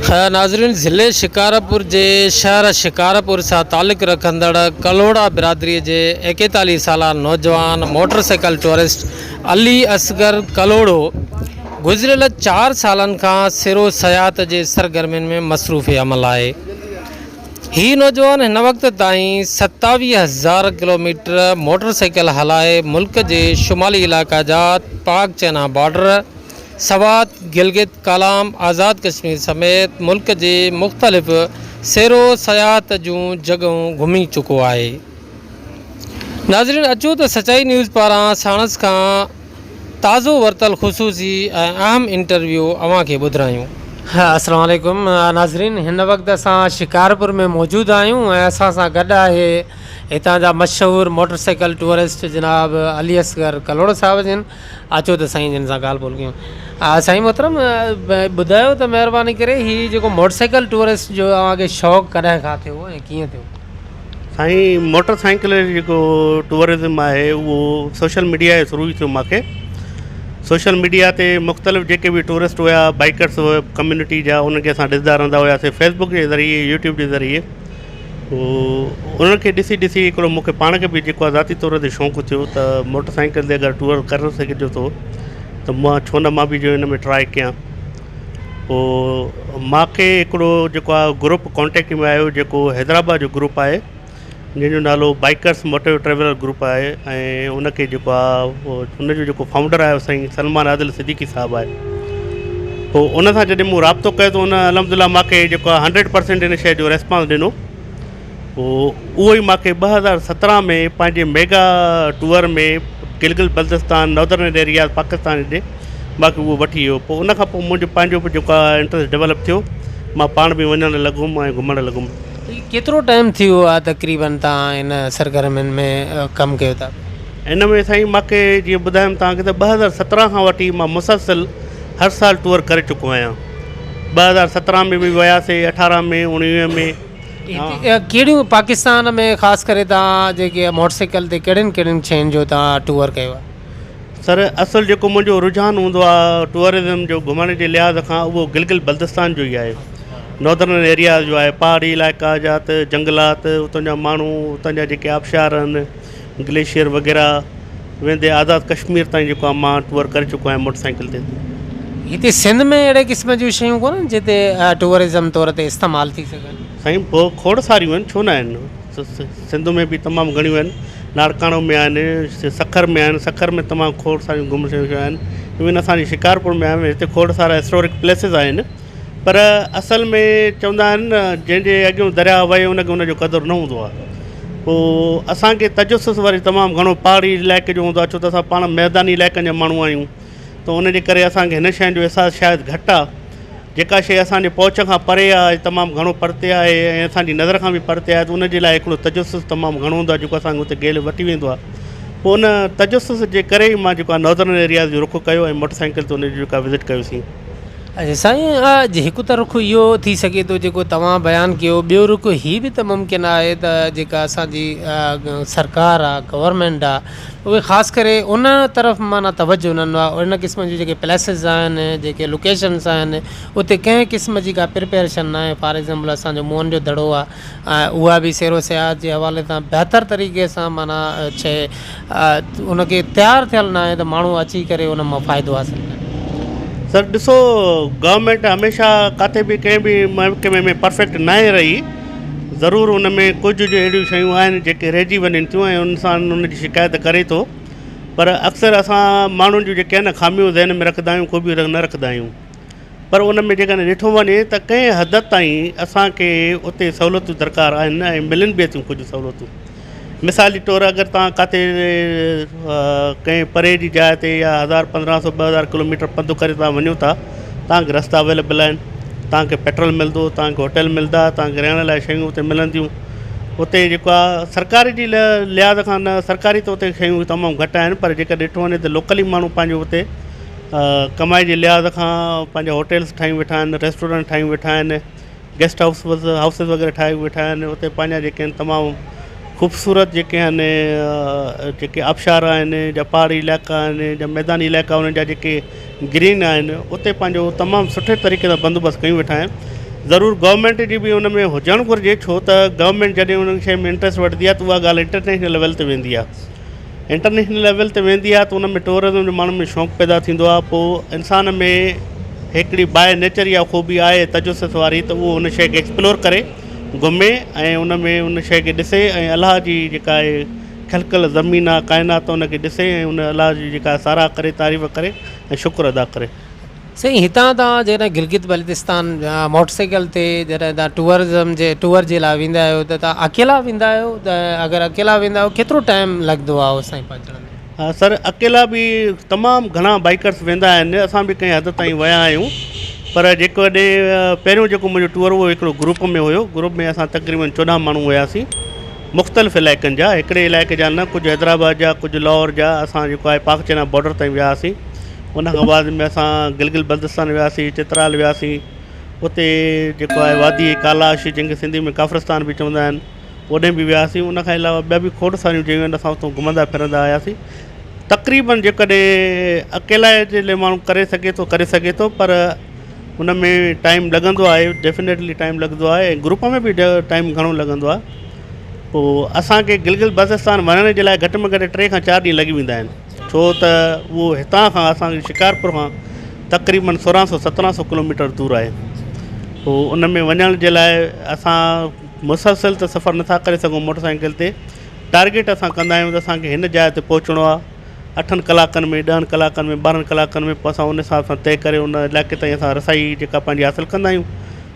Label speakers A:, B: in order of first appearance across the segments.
A: ناظرين ضلعي شڪارپور جي شهر شڪارپور سان تعلق رکندڙ ڪلهوڙا برادري جي ايڪيتاليهه سالا نوجوان motor cycle tourist Ali Asghar Kalhoro گذريل چار سالن کان سيرو سياحت جي سرگرمين ۾ مصروف عمل آهي. هي نوجوان هن وقت تائين 27000 ڪلوميٽر موٽر سائيڪل هلائي ملڪ جي شمالي علائقا جات، پاڪ چينا بارڊر، سوات، گلگت، ڪالام، آزاد ڪشمير سميت ملڪ جي مختلف سير و سياحت جون جڳهون گهمي چڪو آهي. ناظرين اچو ته سچائي نيوز پاران ساڻس کان تازو ورتل خصوصي ۽ اهم انٽرويو اوهان کي ٻڌرايون. السلام عليڪم ناظرين هن وقت اسان شڪارپور ۾ موجود آهيون ۽ اسان سان گڏ آهي هتان جا مشهور موٽر سائيڪل ٽوئرسٽ جناب علي اصغر ڪلهوڙو صاحب جن اچو ته سائين جن سان ڳالهه ٻولهه ڪيون. سائين محترم ٻڌايو ته مهرباني ڪري هي جيڪو موٽر سائيڪل ٽوئرسٽ جو اوهان کي شوق ڪڏهن کان ٿيو ۽ ڪيئن ٿيو؟
B: سائين موٽر سائيڪل جو جيڪو ٽوئرزم آهي اهو سوشل ميڊيا جي ٿرو ئي ٿيو مانکي سوشل ميڊيا تي مختلف جيڪي به ٽوئرسٽ هيا بائيڪرس ڪميونٽي جا انهن کي اسان ڏسندا رهندا هياسي فيسبڪ جي ذريعي يوٽيوب جي ذريعي انهن کي ڏسي ڏسي هڪڙو مون کي پاڻ کي به جيڪو آهي ذاتي طور تي شوق ٿيو ته موٽر سائيڪل تي اگر ٽوئر ڪري سگهجي ٿو ته مان ڇو نه مان به جو ان ۾ ٽرائي ڪيان پوء مانکي هڪڙو جيڪو آهي گروپ ڪانٽيڪٽ ۾ آيو جيڪو حيدرآباد جو گروپ آهي جنهن جو نالو بائيڪرس موٽر ٽريولر گروپ آهي ۽ ان کي جيڪو آهي ان جو جيڪو فائونڊر آهي سائين سلمان عادل صديقي صاحب آهي پوء ان سان جڏهن مون رابطو ڪيو ته ان الحمد لله مانکي جيڪو آهي هنڊريڊ پرسنٽ ان شيء جو ريسپانس ڏنو پوء اهو ئي مانکي 2017 ۾ پنهنجي mega tour ۾ Gilgit Baltistan northern area Pakistan ڏي مانکي اهو وٺي ويو پوء ان کان پوء منهنجو پنهنجو به جيڪو آهي انٽرسٽ ڊولپ ٿيو مان پاڻ به وڃڻ لڳم ۽ گهمڻ لڳم.
A: ڪيترو ٽائيم ٿي ويو آهي تقريبن توهان ان سرگرمين ۾ ڪم ڪيو ٿا؟
B: ان ۾ سائين مانکي جيئن ٻڌايم توهان کي ته 2017 کان وٺي مان مسلسل هر سال ٽوئر ڪري چڪو آهيان 2017 ۾ به وياسي 18 ۾ 19 ۾.
A: ڪهڙيون پاڪستان ۾ خاص ڪري توهان جيڪي موٽر سائيڪل تي ڪهڙين ڪهڙين شين جو توهان ٽوئر ڪيو آهي؟
B: سر اصل جيڪو منهنجو رجحان هوندو آهي ٽوئرزم جو گهمڻ جي لحاظ کان اهو گلگت بلتستان جو ئي آهي ناردرن ايرياز جو آهي پهاڙي علائقا جات جنگلات اتان جا ماڻهو اتان جا جيڪي آبشار آهن گليشيئر وغيره ويندي آزاد ڪشمير تائين جيڪو آهي مان ٽوئر ڪري چڪو آهيان موٽر سائيڪل تي.
A: هتي سنڌ ۾ اهڙي قسم جون شيون ڪونهن جتي ٽوئرزم طور تي استعمال ٿي سگهن.
B: سائين پوء کوڙ ساريون آهن ڇو نه آهن سنڌ ۾ به تمام گهڻيون آهن لاڙڪاڻو ۾ آهن سکر ۾ آهن سکر ۾ تمام کوڙ ساريون گهمڻ جون شيون آهن ايون اسان جي شڪارپور ۾ آهن هتي کوڙ سارا هسٽورڪ پليسز آهن پر اصل ۾ چوندا آهن نه جنهن جي اڳيون درياء وهي ان کي ان جو قدر نه هوندو آهي پوء اسان کي تجسس وري تمام گهڻو پهاڙي علائقي جو هوندو آهي ڇو ته اسان پاڻ ميداني علائقن جا ماڻهو آهيون ته ان جي ڪري اسان کي هن شين جو احساس شايد گهٽ آهي جيڪا شيء اسان جي پهچ کان پري آهي تمام گهڻو پرتي آهي ۽ اسان جي نظر کان به پرتي آهي ته ان جي لاء هڪڙو تجسس تمام گهڻو هوندو آهي جيڪو اسان کي اتي گيل وٺي ويندو آهي پوء ان تجسس جي ڪري ئي مان جيڪو آهي ناردرن ايرياز جو رخ ڪيو ۽ موٽر سائيڪل تي ان جو جيڪو آهي وزٽ ڪيوسين.
A: اچا سائين هڪ ته رخ اهو ٿي سگهي ٿو جيڪو توهان بيان ڪيو ٻيو رخ هي به ته ممڪن آهي ته جيڪا اسان جي سرڪار آ گورنمينٽ آ اهي خاص ڪري ان طرف معنيٰ توجه نه ڏنو آ ان قسم جون جيڪي پليسز آهن جيڪي لوڪيشنس آهن اتي ڪنهن قسم جي ڪا پرپيريشن ناهي فار ايگزامپل اسان جو موهن جو دڙو آ ۽ اها به سير و سياحت جي حوالي سان بهتر طريقي سان معنيٰ شيء ان کي تيار ٿيل ناهي ته ماڻهو اچي ڪري ان مان فائدو حاصل ڪن.
B: سر ڏسو گورنمينٽ هميشه ڪاٿي به ڪنهن به محڪمي ۾ پرفيڪٽ ناهي رهي ضرور ان ۾ ڪجهه جو اهڙيون شيون آهن جيڪي رهجي وڃن ٿيون ۽ انسان ان جي شڪايت ڪري ٿو پر اڪثر اسان ماڻهن جون جيڪي آهن نه خاميون ذهن ۾ رکندا آهيون خوبيون نه رکندا آهيون پر ان ۾ جيڪڏهن ڏٺو وڃي ته ڪنهن حد تائين اسان کي اتي سهولتون درڪار آهن ۽ ملن به ٿيون ڪجهه سهولتون مثال جي طور اگر توهان ڪاٿي ڪنهن پري جي جاء تي يا هزار 1500 2000 ڪلوميٽر پنڌ ڪري توهان وڃو ٿا توهان کي رستا اويليبل آهن توهان کي پيٽرول ملندو توهان کي هوٽل ملندا توهان کي رهڻ لاء شيون اتي ملنديون اتي جيڪو آهي سرڪاري جي لحاظ کان نه سرڪاري طور تي شيون تمام گهٽ آهن پر جيڪر ڏٺو وڃي ته لوڪلي ماڻهو پنهنجو اتي ڪمائي جي لحاظ کان پنهنجا هوٽلس ٺاهيون ويٺا آهن ريسٽورنٽ ٺاهيون ويٺا آهن گيسٽ هائوس هائوسز وغيره ٺاهي ويٺا آهن اتي پنهنجا جيڪي آهن تمام خوبصورت جيڪي آهن جيڪي آبشار آهن جا پهاڙي علائقا آهن جا ميداني علائقا انهن جا جيڪي گرين آهن اتي پنهنجو تمام سٺي طريقي سان بندوبست ڪيون ويٺا آهن ضرور گورنمينٽ جي به ان ۾ هجڻ گهرجي ڇو ته گورنمينٽ جڏهن ان شيء ۾ انٽرسٽ وٺندي آهي ته اها ڳالهه انٽرنيشنل ليول تي ويندي آهي انٽرنيشنل ليول تي ويندي آهي ته ان ۾ ٽوئرزم جو ماڻهن ۾ شوق پيدا ٿيندو آهي پوء انسان ۾ هڪڙي باء نيچر اها خوبي آهي تجسس واري ته اهو ان شيء کي ايڪسپلور ڪري گهمي ۽ ان ۾ ان شيء کي ڏسي ۽ الله جي جيڪا آهي خلقيل زمين آهي ڪائنات ان کي ڏسي ۽ ان الله جي جيڪا ساراهه ڪري تعريف ڪري ۽ شڪر ادا ڪري.
A: سائين هتان تان جيڪڏهن گلگت بلتستان موٽر سائيڪل تي جڏهن تان ٽوئرزم جي ٽوئر جي لاء ويندا آهيو ته تان اڪيلا ويندا آهيو ته اگر اڪيلا ويندا آهيو ڪيترو ٽائيم لڳندو آهي اوستائين پهچڻ ۾؟
B: ها سر اڪيلا به تمام گهڻا بائيڪرس ويندا آهن اسان به ڪنهن حد تائين ويا آهيون پر جيڪڏهن پهريون جيڪو منهنجو ٽوئر هو هڪڙو گروپ ۾ هيو گروپ ۾ اسان تقريبن 14 ماڻهو هياسين مختلف علائقن جا هڪڙي علائقي جا نه ڪجهه حيدرآباد جا ڪجهه لاهور جا اسان جيڪو آهي پاڪ چينا بارڊر تائين وياسين ان کان بعد ۾ اسان گلگت بلتستان وياسين، چترال وياسين، اتي جيڪو آهي وادي ڪالاش جنهن کي سنڌي ۾ ڪافرستان به چوندا آهن، اوڏي به وياسين، ان کان علاوه ٻيا به کوڙ ساريون جڳهيون آهن اسان اتو گهمندا ڦرندا آياسين. تقريبن جيڪڏهن اڪيلائي جي لاء ماڻهو ڪري سگهي ٿو ڪري سگهي ٿو پر ان ۾ ٽائيم لڳندو آهي ڊيفنيٽلي ٽائيم لڳندو آهي ۽ گروپ ۾ به ٽائيم گهڻو لڳندو آهي پوء اسانکي گلگت بلتستان وڃڻ جي لاء گهٽ ۾ گهٽ 3 کان 4 ڏينهن لڳي ويندا آهن. ڇو ته اهو هتان کان اسان جي شڪارپور کان تقريبن 1600 1700 ڪلوميٽر دور آهي پوء ان ۾ وڃڻ جي لاء اسان مسلسل ته سفر نٿا ڪري سگهون موٽر سائيڪل تي ٽارگيٽ اسان ڪندا آهيون ته اسانکي هن جاء تي پهچڻو آهي 8 ڪلاڪن ۾ 10 ڪلاڪن ۾ 12 ڪلاڪن ۾ پوء اسان ان حساب سان طئي ڪري ان علائقي تائين اسان رسائي جيڪا پنهنجي حاصل ڪندا آهيون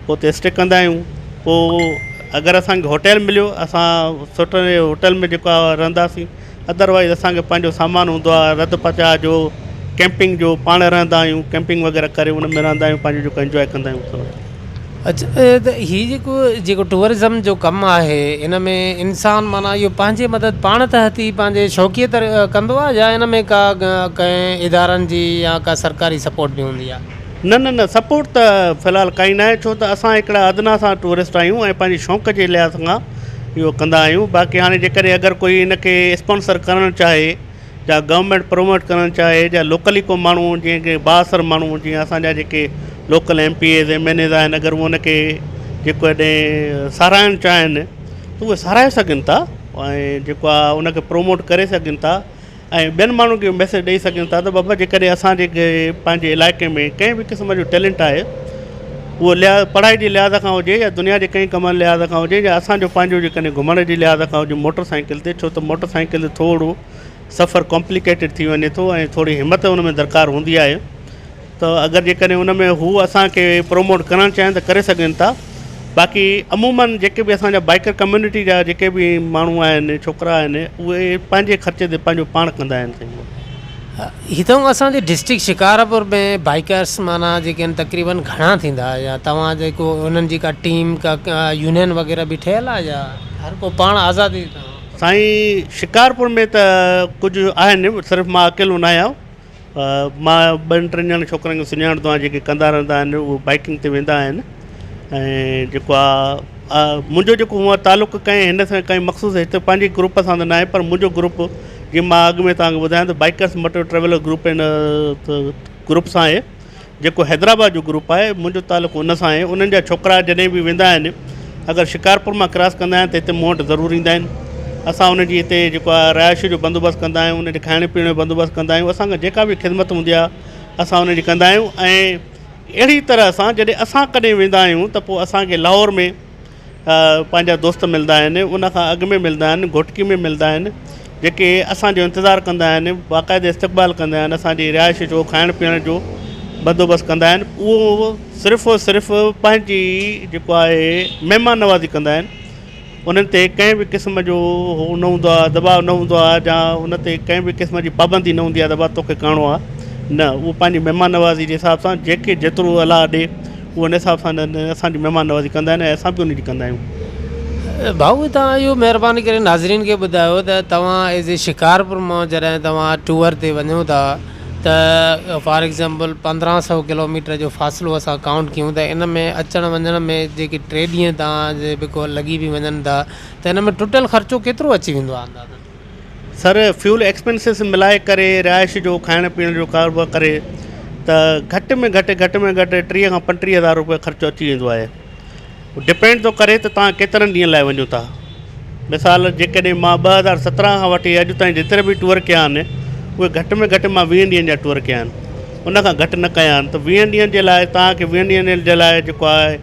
B: پوء اتي اسٽي ڪندا آهيون پوء اگر اسانکي هوٽل مليو اسان سٺي هوٽل ۾ جيڪو آهي رهنداسين ادروائيز اسان کي پنهنجو سامان هوندو آهي رڌ پچاء جو ڪيمپنگ جو پاڻ رهندا آهيون ڪيمپنگ وغيره ڪري ان ۾ رهندا آهيون پنهنجو جيڪو انجواء ڪندا آهيون ٿورو.
A: اڇا ته هي جيڪو جيڪو ٽوئرزم جو ڪم آهي ان ۾ انسان معنيٰ اهو پنهنجي مدد پاڻ تحت ئي پنهنجي شوقيء طرح ڪندو آهي يا ان ۾ ڪا ڪنهن ادارن جي يا ڪا سرڪاري سپورٽ به هوندي آهي؟
B: نه نه نه سپورٽ ته في الحال ڪائي ناهي ڇو ته اسان هڪڙا ادنيٰ سان ٽوئرسٽ آهيون ۽ پنهنجي شوق جي لحاظ کان اهو ڪندا آهيون باقي هاڻي جيڪڏهن اگر ڪوئي ان کي اسپانسر ڪرڻ چاهي يا گورنمينٽ پروموٽ ڪرڻ چاهي يا لوڪلي ڪو ماڻهو جيئن ڪي بااثر ماڻهو جيئن اسان جا جيڪي local M P As M N As آهن اگر اهي ان کي جيڪڏهن ساراهڻ چاهين ته اهي ساراهي سگهن ٿا ۽ جيڪو آهي ان کي پروموٽ ڪري سگهن ٿا ۽ ٻين ماڻهن کي ميسيج ڏئي سگهن ٿا ته بابا جيڪڏهن اسان جي پنهنجي علائقي ۾ ڪنهن به قسم جو ٽيلنٽ آهي اهو لحاظ پڙهائي جي لحاظ کان هجي يا دنيا جي ڪنهن ڪم لحاظ کان هجي يا اسان جو پنهنجو جيڪڏهن گهمڻ جي لحاظ کان هجي موٽر سائيڪل تي ڇو ته موٽر سائيڪل تي ٿورو سفر ڪامپليڪيٽيڊ ٿي وڃي ٿو ۽ ٿوري همت ان ۾ درڪار هوندي آهي ته اگر جيڪڏهن ان ۾ هو اسان کي پروموٽ ڪرڻ چاهين ته ڪري سگهن ٿا باقي عموماً جيڪي به اسان جا بائيڪر ڪميونٽي جا جيڪي به ماڻهو آهن ڇوڪرا آهن اهي پنهنجي خرچي تي پنهنجو پاڻ ڪندا آهن سائين.
A: هتان اسان جي ڊسٽرڪٽ شڪارپور ۾ بائيڪرس معنيٰ جيڪي آهن تقريبن گهڻا ٿيندا يا توهان جيڪو انهن جي ڪا ٽيم ڪا يونين وغيره به ٺهيل آهي يا هر ڪو پاڻ آزادي سان.
B: سائين شڪارپور ۾ ته ڪجهه آهن صرف مان اڪيلو نه آهيان مان ٻن ٽن ڄڻن ڇوڪرن کي سڃاڻندو آهيان جيڪي ڪندا رهندا آهن اهي بائيڪنگ تي ويندا آهن ۽ جيڪو آهي منهنجو جيڪو هونئن تعلق ڪنهن هن سان ڪنهن مخصوص هتي پنهنجي گروپ سان ته ناهي پر منهنجو گروپ جيئن مان اڳ ۾ توهان کي ٻڌايان ته بائيڪرس موٽر ٽريولر گروپ هن گروپ سان آهي جيڪو حيدرآباد جو گروپ آهي منهنجو تعلق ان سان آهي انهن جا ڇوڪرا جڏهن به ويندا آهن اگر شڪارپور مان ڪراس ڪندا آهن ته هتي مون وٽ ضرور ايندا آهن اسان انهن جي هتي جيڪو آهي رهائش جو بندوبست ڪندا آهيون انهن جي کائڻ پيئڻ جو بندوبست ڪندا آهيون اسان کان جيڪا به خدمت هوندي آهي اسان انهن جي ڪندا آهيون ۽ اهڙي طرح سان جڏهن اسان ڪڏهن ويندا آهيون ته پوء اسان کي لاهور ۾ پنهنجا دوست ملندا آهن ان کان اڳ ۾ ملندا آهن گهوٽڪي ۾ ملندا آهن جيڪي اسانجو انتظار ڪندا آهن باقاعدي استقبال ڪندا آهن اسانجي رهائش جو کائڻ پيئڻ جو بندوبست ڪندا آهن اهو صرف اور صرف پنهنجي جيڪو آهي مهمان نوازي ڪندا آهن انهن تي ڪنهن به قسم جو هو نه هوندو آهي دٻاء نه هوندو آهي يا ان تي ڪنهن به قسم جي پابندي نه هوندي آهي ته بابا توکي ڪرڻو آهي نه اهو پنهنجي مهمان نوازي جي حساب سان جيڪي جيترو الله ڏي اهو ان حساب سان اسان جي مهمان نوازي ڪندا آهن ۽ اسان به ان جي ڪندا آهيون.
A: ڀائو توهان اهو مهرباني ڪري ناظرين کي ٻڌايو ته توهان ايز اي شڪارپور مان جڏهن توهان ٽوئر تي وڃو ٿا ته فار ايگزامپل 1500 ڪلوميٽر جو فاصلو اسان ڪائونٽ ڪيون ته ان ۾ اچڻ وڃڻ ۾ جيڪي ٽي ڏينهن توهان جي به ڪو لڳي به وڃن ٿا ته ان ۾ ٽوٽل خرچو ڪيترو اچي ويندو آهي اندازن؟
B: سر فيول ايڪسپينسز ملائي ڪري رهائش جو کائڻ پيئڻ جو ڪاروبار ڪري ته گهٽ ۾ گهٽ گهٽ ۾ گهٽ 30 کان 35 هزار روپيه خرچو اچي ويندو آهي. ڊپينڊ ٿو ڪري ته توهان ڪيترن ڏينهن لاء وڃو ٿا. مثال جيڪڏهن مان 2017 کان وٺي اڄ تائين جيترا به ٽوئر ڪيا آهن اهي گهٽ ۾ گهٽ مان ويهن ڏينهن جا ٽوئر ڪيا آهن ان کان گهٽ نه ڪيا آهن ته ويهن ڏينهن جي لاء توهان کي ويهن ڏينهن جي لاء جيڪو آهي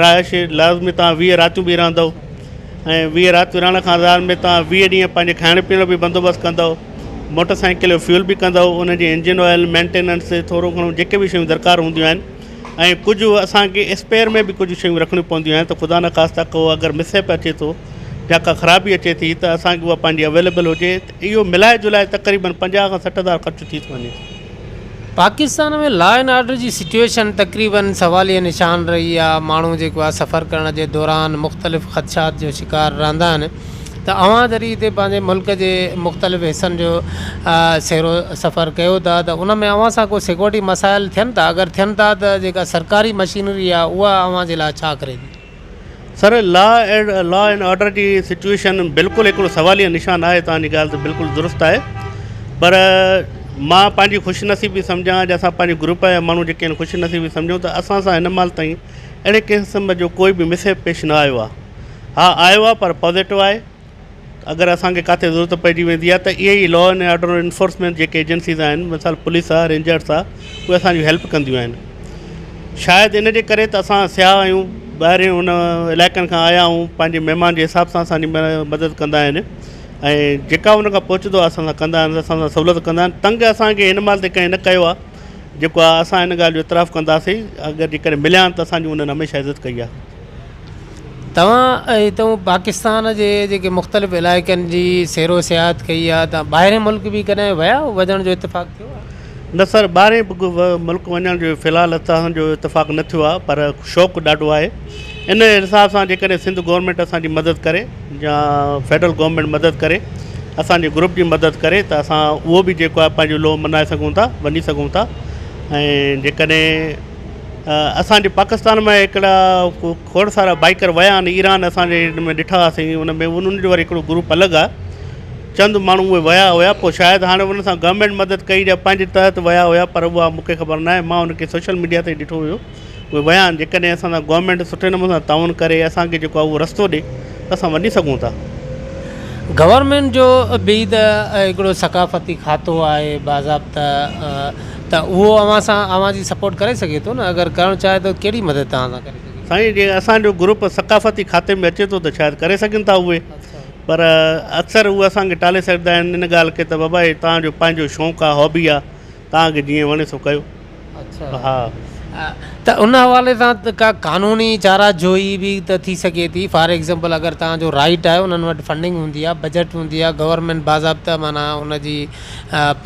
B: رهائش لازمي توهان 20 راتيون به رهندؤ ۽ 20 راتيون رهڻ کان بعد ۾ توهان 20 ڏينهن پنهنجي کائڻ پيئڻ جو به بندوبست ڪندؤ موٽر سائيڪل جو فيول به ڪندؤ ان جي انجن آئل مينٽيننس ٿورو گهڻو جيڪي به شيون درڪار هونديون آهن ۽ ڪجهه اسان کي اسپيئر ۾ به ڪجهه شيون رکڻيون پونديون آهن ته خدا نخواسته ڪو اگر مس اپ اچي ٿو يا ڪا خرابي اچي ٿي ته اسان کي اها پنهنجي اويليبل هجي ته اهو ملائي جلائي تقريبن 50 کان 60 هزار خرچ ٿي ٿو وڃي.
A: پاڪستان ۾ لا اينڊ آرڊر جي سچوئيشن تقريبن سواليه نشان رهي آهي، ماڻهو جيڪو آهي سفر ڪرڻ جي دوران مختلف خدشات جو شڪار رهندا آهن. ته اوهان جڏهن هتي پنهنجي ملڪ جي مختلف حصن جو سير و سفر ڪيو ٿا ته ان ۾ اوهان سان ڪو سيڪيورٽي مسائل ٿين ٿا اگر ٿين ٿا ته جيڪا سرڪاري مشينري آهي اها اوهان جي لاء ڇا ڪري ٿي؟
B: سر لا اينڊ آرڊر جي سچوئيشن بلڪل هڪڙو سواليه نشان آهي توهان جي ڳالهه ته بلڪل درست آهي پر مان پنهنجي خوش نصيبي سمجهان جا اسان پنهنجي گروپ جا ماڻهو جيڪي آهن خوش نصيبي سمجهون ته اسان سان هن مهل تائين اهڙي قسم جو ڪوئي به مس هيپ پيش نه آيو آهي ها آيو آهي پر پازيٽو آهي اگر اسان کي ڪاٿي ضرورت پئجي ويندي آهي ته اهي ئي لا اينڊ آرڊر انفورسمينٽ جيڪي ايجنسيز آهن مثال پوليس آهي رينجرس آهي اهي اسان جي هيلپ ڪنديون آهن شايد ان جي ڪري ته اسان سياح آهيون ٻاهرين ان علائقن کان آيا آهيون پنهنجي مهمان جي حساب سان اسان جي مدد ڪندا آهن ۽ جيڪا ان کان پهچندو آهي اسان سان ڪندا آهن اسان سان سهولت ڪندا آهن تنگ اسان کي هن مهل تي ڪنهن نه ڪيو آهي جيڪو آهي اسان ان ڳالهه جو اعتراف ڪنداسين اگر جيڪڏهن مليا آهن ته اسان جي انهن هميشه عزت ڪئي آهي.
A: توهان هتئون پاڪستان جي جيڪي مختلف علائقن جي سير و سياحت ڪئي آهي ته ٻاهرين ملڪ به ڪڏهن ويا آهيو وڃڻ جو اتفاق ٿيو آهي؟
B: نه سر ٻاهرين ملڪ وڃڻ جو في الحال اسان جو اتفاق نه ٿيو آهي پر شوق ڏاڍو آهي ان حساب سان جيڪڏهن سنڌ گورنمينٽ اسان جي مدد ڪري يا فيڊرل گورنمينٽ مدد ڪري اسان جي گروپ جي مدد ڪري ته اسان اهو به جيڪو آهي پنهنجو لوهه منائي سگهون ٿا وڃي سگهون ٿا ۽ جيڪڏهن اسان جي پاڪستان مان هڪڙا کوڙ سارا بائيڪر ويا آهن ايران اسان جي ان ۾ ڏٺا هئاسين ان ۾ انهن جو وري هڪڙو گروپ الڳ آهي چند ماڻهو اهي ويا هيا پوء شايد هاڻي ان سان گورنمينٽ مدد ڪئي يا پنهنجي تحت ويا هيا پر اها مون کي خبر ناهي مان ان کي سوشل ميڊيا تي ڏٺو هيو اهي ويا آهن جيڪڏهن اسان سان گورنمينٽ سٺي نموني سان تعاون ڪري اسان کي جيڪو آهي اهو رستو ڏي ته اسان وڃي سگهون ٿا.
A: گورنمينٽ جو به ته هڪڙو ثقافتي کاتو آهي باضابطه ته اهو اوهان سان اوهان جي سپورٽ ڪري سگهي ٿو نه اگر ڪرڻ چاهي ته ڪهڙي مدد توهان سان ڪري سگهي ٿو.
B: سائين جي اسان جو گروپ ثقافتي کاتي ۾ اچي ٿو ته شايد ڪري سگهن ٿا اهي پر اڪثر اهي اسان کي ٽالي سگهندا آهن ان ڳالهه کي ته بابا هي توهان جو پنهنجو شوق آهي هابي آهي توهان کي جيئن وڻي سو ڪيو.
A: اڇا ته ان حوالي سان ڪا قانوني چاره جوئي به ته ٿي سگهي ٿي فار ايگزامپل اگر توهان جو رائيٽ آهي انهن وٽ فنڊنگ هوندي آهي بجيٽ هوندي آهي گورنمينٽ باضابطه معنيٰ ان جي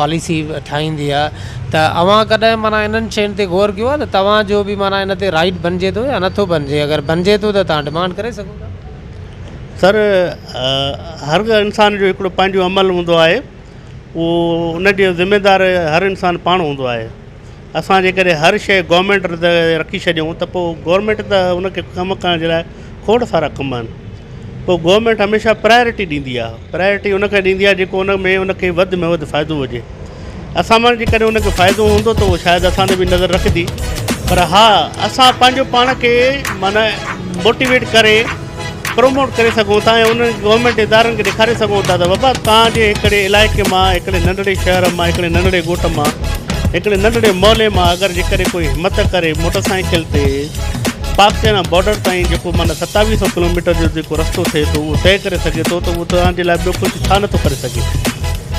A: پاليسي ٺاهيندي آهي ته اوهان ڪڏهن معنيٰ انهن شين تي غور ڪيو آهي ته توهان جو به معنيٰ ان تي رائيٽ بنجي ٿو يا نٿو بنجي اگر بنجي ٿو ته توهان ڊمانڊ ڪري سگهو ٿا.
B: سر هر انسان جو هڪڙو پنهنجو عمل هوندو آهي اهو ان جو ذميدار هر انسان پاڻ هوندو آهي اسان جيڪڏهن هر شيء گورنمينٽ تي رکي ڇڏيون ته پوء گورنمينٽ ته ان کي ڪم ڪرڻ جي لاء کوڙ سارا ڪم آهن پوء گورنمينٽ هميشه پرايورٽي ڏيندي آهي پرايورٽي ان کي ڏيندي آهي جيڪو ان ۾ ان کي وڌ ۾ وڌ فائدو هجي اسان مان جيڪڏهن ان کي فائدو هوندو ته اهو شايد اسان تي به نظر رکندي پر ها اسان پنهنجو پاڻ کي معنيٰ موٽيويٽ ڪري پروموٽ ڪري سگهون ٿا ۽ انهن گورنمينٽ ادارن کي ڏيکاري سگهون ٿا ته بابا توهان جي هڪڙي علائقي مان هڪڙي ننڍڙي شهر مان هڪڙي ننڍڙي ڳوٺ مان هڪڙي ننڍڙي محلي مان اگر جيڪڏهن ڪوئي همت ڪري موٽر سائيڪل تي پاڪ چائنا بارڊر تائين جيڪو معنيٰ ستاويهه سو ڪلوميٽر جو جيڪو رستو ٿئي ٿو اهو طئي ڪري سگهي ٿو ته اهو توهان جي لاء ٻيو ڪجهه ڇا نٿو ڪري سگهي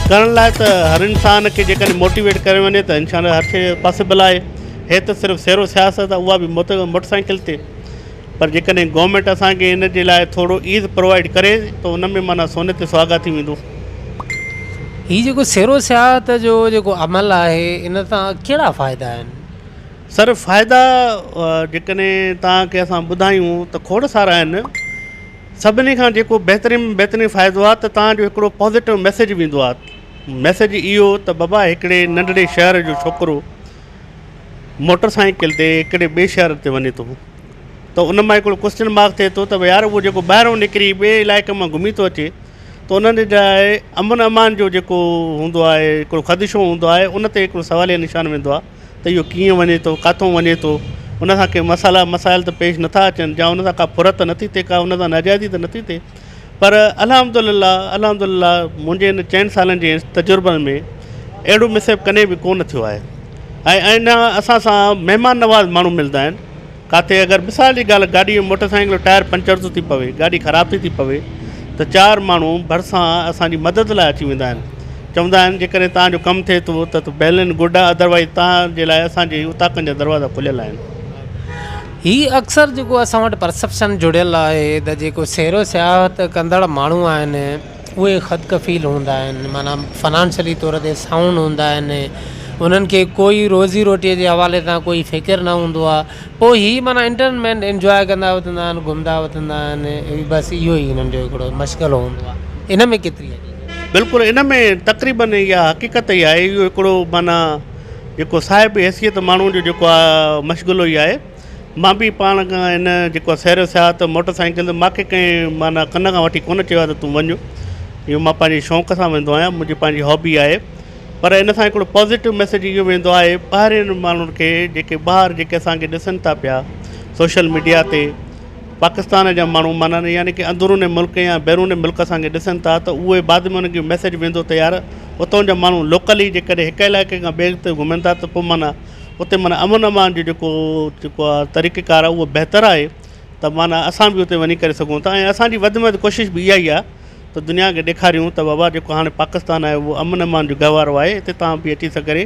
B: ڪرڻ لاء ته هر انسان کي جيڪڏهن موٽيويٽ ڪري وڃي ته انشاء الله هر شيء پاسيبل آهي هي ته صرف سير و سياست آهي اها به موٽر سائيڪل تي پر جيڪڏهن گورنمينٽ اسان کي ان جي لاء ٿورو ايز پرووائيڊ ڪري ته ان ۾ معنيٰ سوني تي سهاڳا ٿي ويندو.
A: هي جيڪو سير و سياحت جو جيڪو عمل آهي ان سان ڪهڙا فائدا آهن؟
B: سر فائدا جيڪڏهن توهان کي اسان ٻڌايون ته کوڙ سارا آهن سڀني کان جيڪو بهترين ۾ بهترين فائدو آهي ته توهان جو هڪڙو پازيٽو ميسيج ويندو آهي ميسيج اهو ته بابا هڪڙي ننڍڙي شهر جو ڇوڪرو موٽر سائيڪل تي هڪڙي ٻئي شهر تي وڃي ٿو ته ان مان هڪڙو ڪوسچن مارڪ ٿئي ٿو ته يار اهو جيڪو ٻاهرون نڪري ٻئي علائقي مان گهمي ٿو اچي ته انهن جي لاء امن امان جو جيڪو هوندو آهي هڪڙو خدشو هوندو آهي ان تي هڪڙو سواليه نشان ويندو آهي ته اهو ڪيئن وڃي ٿو ڪاٿو وڃي ٿو ان سان ڪي مسئلا مسائل ته پيش نٿا اچن يا ان سان ڪا ڦر ته نٿي ٿئي ڪا ان سان ناجائزي ته نٿي ٿئي پر الحمد لله الحمد لله منهنجي ان چئن سالن جي تجربن ۾ اهڙو مس ايپ ڪڏهن به ڪونه ٿيو آهي ۽ ۽ نه اسان سان مهمان نواز ماڻهو ملندا آهن ڪاٿي اگر مثال جي ڳالهه گاڏي موٽر سائيڪل جو ٽائر پنچر ٿو ٿي پوي گاڏي خراب ٿي ٿي پوي ته چار ماڻهو ڀرسان اسان جي مدد لاء اچي ويندا آهن چوندا آهن جيڪڏهن توهان جو ڪم ٿئي ٿو ته ويل اينڊ گڊ آهي ادروائز توهان جي لاء اسان جي اوطاقن جا دروازا کليل آهن.
A: هي اڪثر جيڪو اسان وٽ پرسپشن جڙيل آهي ته جيڪو سير و سياحت ڪندڙ ماڻهو آهن اهي خود ڪفيل هوندا آهن معنيٰ فنانشلي طور تي سائونڊ هوندا آهن انهن کي ڪوئي روزي روٽي جي حوالي سان ڪوئي فڪر نه هوندو آهي پوء هي معنيٰ انٽرمينٽ انجواء ڪندا وتندا آهن گهمندا وتندا آهن بس اهو ئي انهن جو هڪڙو مشغلو هوندو آهي ان ۾ ڪيتري حقيقت
B: بلڪل ان ۾ تقريبن اها حقيقت ئي آهي اهو هڪڙو معنيٰ جيڪو صاحب حيثيت ماڻهو جو جيڪو آهي مشغلو ئي آهي مان به پاڻ کان هن جيڪو سير و سياحت موٽر سائيڪل تي ماکي ڪنهن معنيٰ ڪن کان وٺي ڪونه چيو آهي ته تون وڃ اهو مان پنهنجي شوق سان ويندو آهيان منهنجي پنهنجي هابي آهي پر ان سان هڪڙو پازيٽو ميسيج اهو ويندو آهي ٻاهرين ماڻهن کي جيڪي ٻاهر جيڪي اسانکي ڏسن ٿا پيا سوشل ميڊيا تي پاڪستان جا ماڻهو معنيٰ يعني ڪي اندرون ملڪ يا بيرون ملڪ اسانکي ڏسن ٿا ته اهي بعد ۾ انهن کي ميسيج ويندو ته يار اتان جا ماڻهو لوڪلي جيڪڏهن هڪ علائقي کان ٻئي تي گهمن ٿا ته پوء معنيٰ اتي معنيٰ امن امان جو جيڪو جيڪو آهي طريقه ڪار آهي اهو بهتر آهي ته معنيٰ اسان به اتي وڃي ڪري سگهون ٿا ۽ اسان جي وڌ ۾ وڌ ڪوشش به اها ئي آهي ته دنيا کي ڏيکاريون ته بابا جيڪو هاڻي پاڪستان آهي اهو امن امان جو گهوارو آهي اتي توهان به اچي سگهي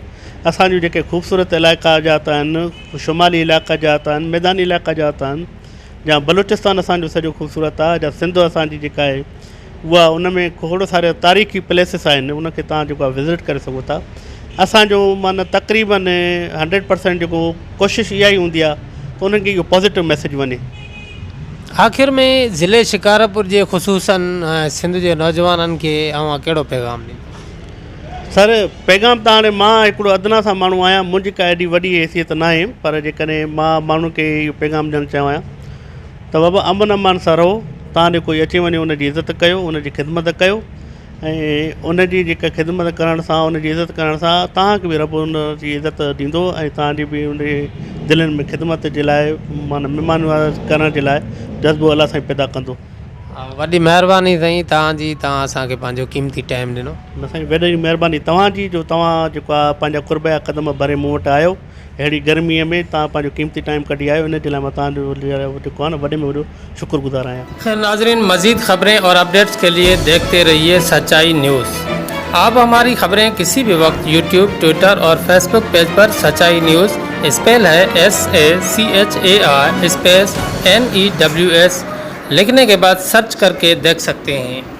B: اسان جون جيڪي خوبصورت علائقا جات آهن شمالي علائقا جات آهن ميداني علائقا جات آهن يا بلوچستان اسان جو سڄو خوبصورت آهي يا سنڌ اسان جي جيڪا آهي اها ان ۾ کوڙ سارا تاريخي پليسز آهن ان کي توهان جيڪو آهي وزٽ ڪري سگهو ٿا اسان جو معنيٰ تقريبن هنڊريڊ پرسنٽ جيڪو ڪوشش اها ئي هوندي آهي ته انهن کي اهو پازيٽو ميسيج وڃي.
A: آخر ۾ ضلعي شڪارپور جي خصوصن سنڌ جي نوجوانن کي اوهان ڪهڙو پيغام ڏيندو؟
B: سر پيغام ته هاڻي مان هڪڙو ادنيٰ سان ماڻهو آهيان منهنجي ڪا ايڏي وڏي حيثيت ناهي پر جيڪڏهن مان ماڻهن کي اهو پيغام ڏيڻ چاهيان ته بابا امن امان سان رهو، توهان ڏي ڪوئي اچي وڃي ان جي عزت ڪيو، ان جي خدمت ڪيو ۽ ان جي جيڪا خدمت ڪرڻ سان ان جي عزت ڪرڻ سان توهان کي به رب ان جي عزت ڏيندو ۽ توهان جي به ان جي دلين ۾ خدمت جي لاء معنيٰ مهمان نوازي ڪرڻ جي لاء جذبو الله سائين پيدا ڪندو.
A: وڏي مهرباني سائين توهان جي توهان اسان کي پنهنجو قيمتي ٽائيم ڏنو.
B: نه سائين وڏي مهرباني توهان جي جو توهان جيڪو آهي پنهنجا قرب جا قدم ڀري مون وٽ آيو. اهڙي گرميء ۾ توهان پنهنجو قيمتي ٽائيم ڪڍي آيو ان جي لاء مان توهان جو جيڪو آهي نه وڏي ۾ وڏو شڪر گذار آهيان.
A: خير ناظرين مزيد خبرين اور اپڊيٽس کے لئے ديکھتي رھيے سچائي نيوز آپ ھماري خبرين ڪسي بھي وقت يوٽيوب ٽوئٽر اور فيسبوڪ پيج پر سچائي نيوز اسپيل ھي S A C H A I space N E W S لکھني کے بعد سرچ ڪر ڪي ديکھ سکتي ھين.